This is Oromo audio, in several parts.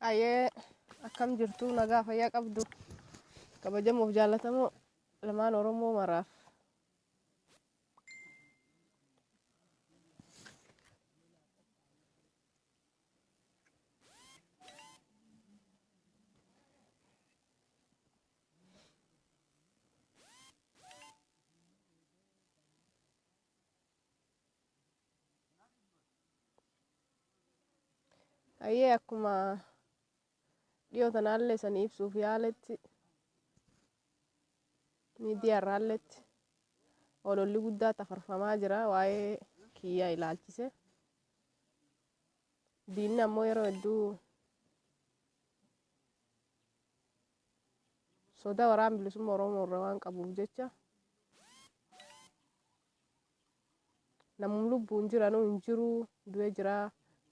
Ayee akkam jirtu nagaa fayyaa qabdu kabajamuuf jaallatamoo ilmaan Oromoo maraaf. Ayyee akkuma dhiyoo tanaallee sanii ibsuuf yaaletti miidiyaa irraalletti ololli guddaa tafarfamaa jira waa'ee kiyyaa ilaalchise. Diinni ammoo yeroo hedduu soda waraan bilisummaa Oromoo irra waan qabuuf jecha namum lubbuun jiranuu hin jiru du'ee jira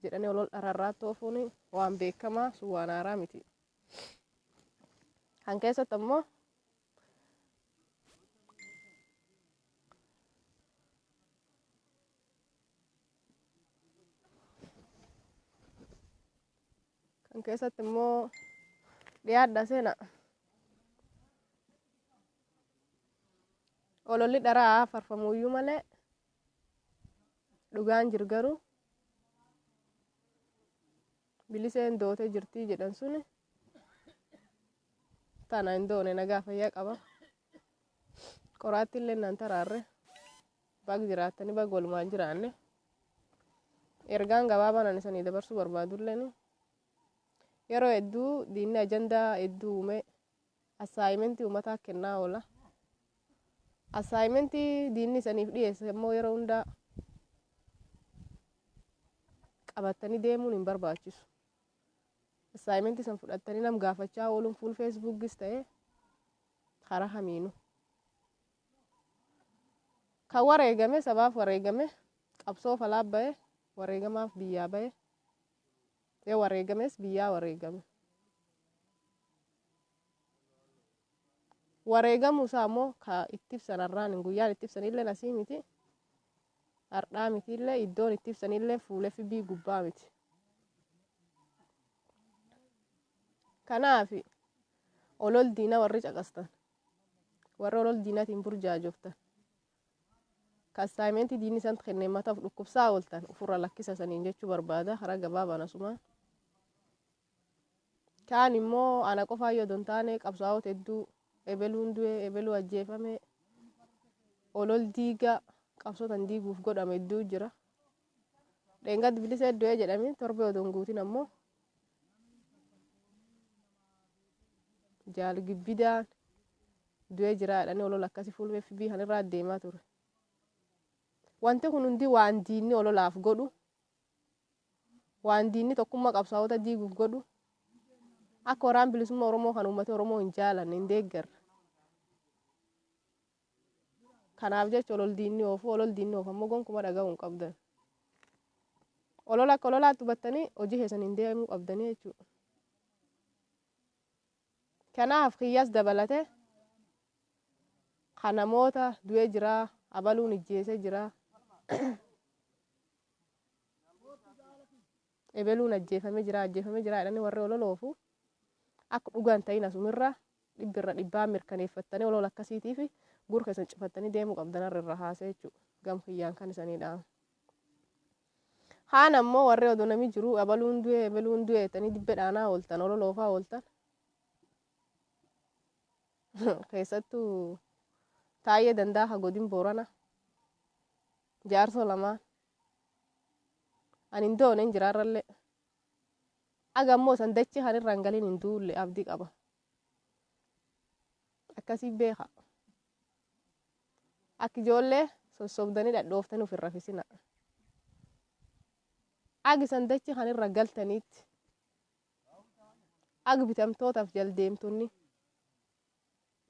jedhanii olol dhararraatti oofuun waan beekamaa sun waan haaraa miti. Kan keessatti ammoo kan keessatti immoo dhiyaadha seena. Ololli dharaa farfamuyyuu malee dhugaan jiru garuu biliseen dootee jirtii jedhan suni tana hin doone nagaa fayyaa qaba. Qoraatti illee nan taraarre bag jiraattanii bag walumaan jiraanne ergaan gabaabaan ani sanii dabarsuu barbaadulleen yeroo hedduu diinni ajandaa hedduu uume assaayimentii uummataa kennaa oola. Assaayimentii diinni isaniif dhiyeesse immoo yeroo hundaa qabattanii deemuun hin barbaachisu. Assaayimentii san fudhattanii nam gaafachaa ooluun fuul feesbuukis ta'e karaa kamiinuu. Kan wareegame sabaaf wareegame qabsoo falaaf bahe wareegamaaf biyyaa bahe yoo wareegames biyyaa wareegame. Wareegamuu isaa immoo ka itti ibsan har'aan hin guyyaan itti ibsan illee asii miti. Har'aa miti illee iddoon itti ibsan illee fuula FB gubbaa miti. Kanaaf olol diina warri caqastan warri olol diinatiin burjaajoftan ka assaayimentii diinni isaan kenneen mataaf dhukkubsaa ooltan ofirra lakkisa saniin jechuu barbaada karaa gabaabaan asumaan. Kaan immoo ana qofaa yoo hin taane qabsaa'ota hedduu ebeluun du'e ebeluu ajjeefame olol diigaa qabsootan diiguuf godhame hedduu jira. Dheengaddi bilisee du'e jedhame torbee odoo hin guutin ammoo jaal gibbidaan du'e jira jedhanii olol akkasii fuula FB kanarraa deemaa ture. Wanti kun hundi waan diinni ololaaf godhu waan diinni tokkummaa qabsaa'ota diiguuf godhu akka waraan bilisummaa Oromoo kan uummata Oromoo hin jaalanne hin deeggarre. Kanaaf jecha olol diinni oofu olol diinni oofu ammoo gonkumaa dhaga'uu hin qabdan. Olola akka ololaatti hubattanii hojii keessan hin deemuu qabdanii jechuudha. Kanaaf kiyyaas dabalate kan namoota du'ee jira abaluun ijjeesee jira. Ebeluun ajjeefamee jira ajjeefamee jira jedhanii warri ololoofu akka dhugaan ta'in asumirra dhibbirra dhibbaa mirkaneeffattanii olola akkasiitiif gurra keessan cufattanii deemuu qabdan har'a irra haasee jechuudha. Gam kiyyaan kan isanii dhaamu. Haan ammoo warri odoo namni jiru abaluun du'e ebeluun du'e jettanii dibbe dhaanaa ooltan ololoofaa ooltan. Keessattuu Taayyee Dandaa ka godin Boorana jaarsoo lamaan ani hin doone hin jiraarrallee. Aga ammoo san dachee kan irra hin galin hin duulle abdii qaba. Akkasii beeka. Akka ijoollee sossobdanii dhadhooftanii of hin rafisina. Agi san dachee kan irra galtaniitti. Agi bitamtootaaf jaldeemtonni.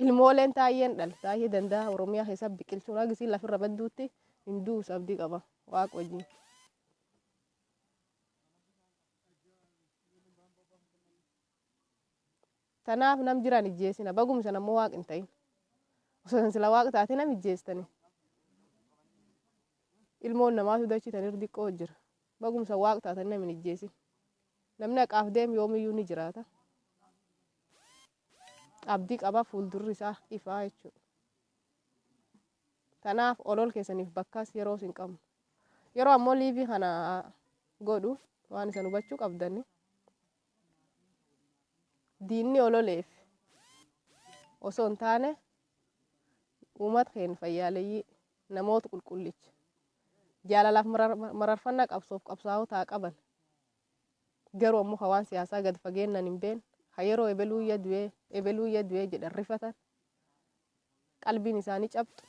Ilmooleen taayyeen dhal taayyee danda'a Oromiyaa keessa biqilchuun agi isiin lafirra badduutti hin duus abdii qaba waaqa wajjin. Tanaaf nam jiran ijjeesina bagum san ammoo waaq hin ta'in. Osoo san sila waaq taate nam ijjeestani. Ilmoon namaatu dachii tan irra diqqoo jira. Bagum san waaq taatan nam hin ijjeesin. Namni haqaaf deemu yoomiyyuu ni jiraata. Abdii qaba, fuuldurri isaa ifaa jechuudha. Kanaaf olol keessaniif bakkaas yeroo hin qabnu. Yeroo ammoo live kana godhu waan isan hubachuu qabdani. Diinni ololeef osoo hin taane, uummata keenya fayyaaleeyyii, namoota qulqullicha, jaalalaaf mararfannaa qabsoof qabsaa'otaa qaban, garuu ammoo ka waan siyaasaa gad fageennan hin beekne, ka yeroo ebeluu iyya du'ee, ebeluu iyya du'ee jedhan rifatan, qalbiin isaanii cabxu,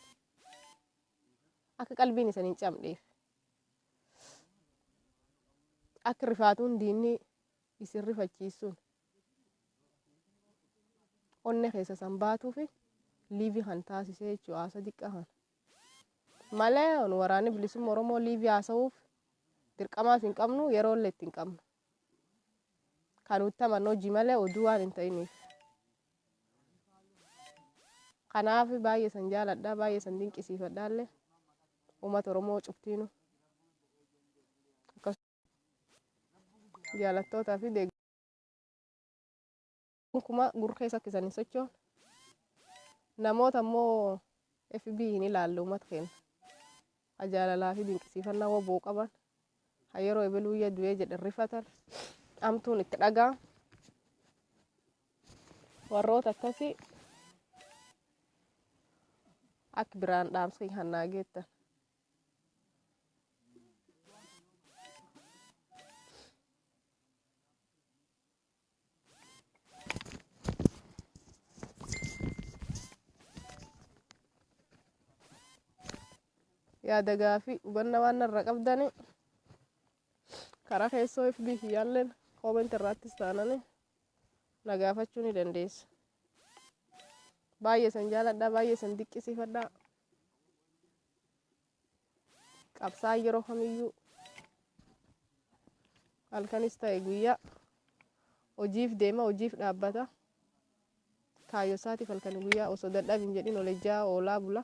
akka qalbiin isaanii hin cabneef, akka rifaatuun diinni isin rifachiisuun onne keessa san baatuufi live kan taasisee jechuudha, haasa xiqqaa kana. Malee nu waraanni bilisummaa Oromoo live haasa'uuf dirqamaas hin qabnu, yeroo illee itti hin qabnu. Kan nutti amannu hojii malee oduu waan hin ta'iniif. Kanaaf baay'ee san jaaladha, baay'ee san dinqisiifadha illee uummata Oromoo cuftiinu. Jaalattootaa fi gonkumaa gurra keessa akka isaan hin sochoone. Namoota immoo FB hin ilaalle, uummata keenya. Ha jaalalaa fi dinqisiifannaa waboo qaban. Ha yeroo ebeluu iyya du'ee jedhan rifatan. Amtuun itti dhagaa. Warroota akkasii akka biraan dhaamsa hannaa geettan. Yaada gaafii hubannaa waan narra qabdani karaa keessoo FB kiyyaalleen comment irraattis taanani na gaafachuu ni dandeessa. Baay'ee san jaaladha, baay'ee san dinqisiifadha. Qabsaan yeroo kamiyyuu halkanis ta'e guyyaa hojiif deema, hojiif dhaabbata. Kaayyoo isaatiif halkan guyyaa osoo dadhabin jedhin ol ejjaa oolaa bula.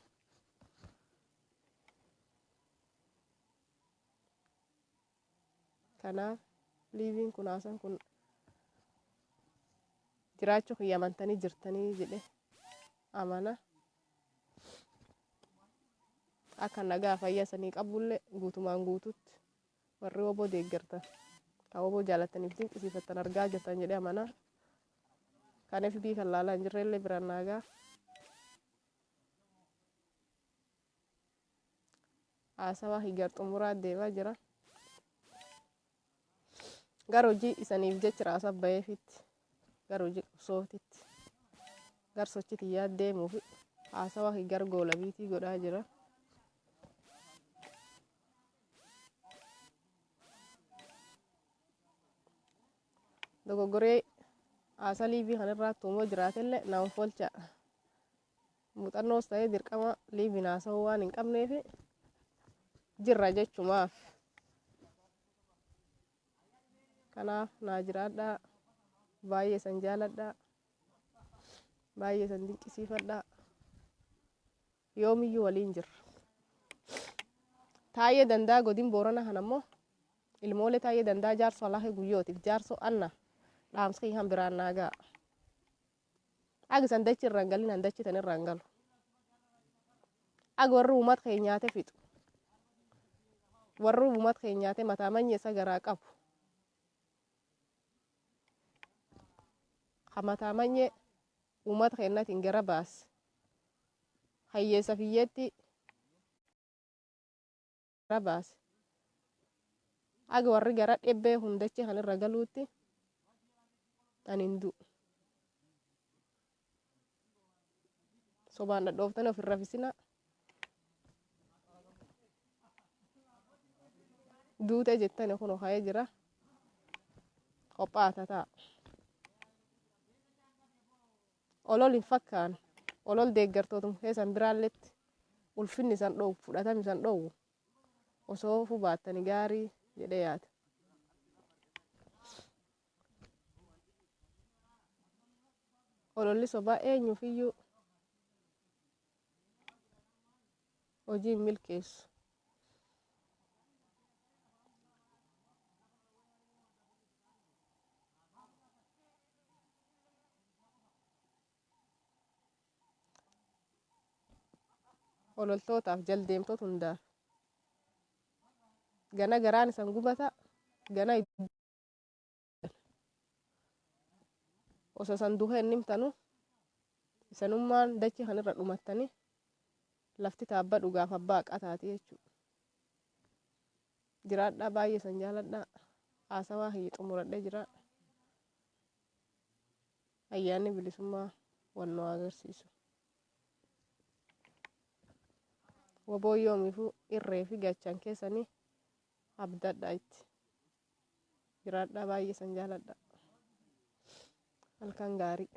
Kanaaf liveiin kun, haasaan kun jiraachuu kiyya amantanii jirtanii jedhe amana. Akka nagaa fayyaa sanii qabullee guutumaan guututti warri woboo deeggartan, kan woboo jaalattaniif dinqisiifattan argaa jirtan jedhee amana. Kan FB kan laalaa hin jirrellee biraan naagaa. Haasawaa higar xumuraa deemaa jira. Gara hojii isaniif jecha raasaa baheefitti, gara hojii qabsootitti, gara sochii xiyyaa deemuufi haasawaa higar goolabiitii godhaa jira. Dogoggoree haasaa live kanarraa tuumoo jiraatellee naan folcha. Muuxannoos ta'ee dirqama liveiin haasa'uu waan hin qabneef jirra jechumaaf. Kanaaf naa jiraadhaa. Baay'ee san jaaladhaa. Baay'ee san dinqisiifadhaa. Yoomiyyuu waliin jirra. Taayee Dandaa godin Boorana kana immoo ilmoolee Taayee Dandaa, jaarsoo Alaahee Guyyootiif jaarsoo Anna, dhaamsa kiyyan biraan naa ga'a. Agi san dachi irra hin galin, an dachi tan irra hin galu. Agi warri uummata keenya nyaate fixu. Warri uummata keenya nyaate mataa manyee isa garaa qabu. Ha mataa manyee uummata keenyatiin gara baase. Hayyeessa fiyyeetti gara baase. Agi warri gara dhibbee hundachi kan irra galuutti ani hin du'u. Sobaan dhadhooftanii of hin rafisinaa. Duute jettani kun ka'ee jira. Qophaa'aa ta'a. Olol hin fakkaan. Olol deeggartootum keessan biraalletti ulfinni isan dhoowwu, fudhatami isan dhoowwu. Osoo ofuu baattani gaarii jedhee yaada. Ololli sobaa eenyuufiyyuu hojii hin milkeessu. Ololtootaaf jaldeemtoota hundaaf. Gana garaan isan gubata, gana osoo isan duha hin himtanu isanummaan dachii kanirra dhumattanii lafti taabba dhugaaf abbaa haqaa taati jechuudha. Jiraadhaa, baay'ee isan jaaladhaa. Haasawaa kiyya xumuradhee jira. Ayyaanni bilisummaa wannoo agarsiisu. Woboo yoomiifuu irree fi gaachan keessanii abdadhaa itti. Jiraadhaa, baay'ee isan jaaladha. Halkan gaarii.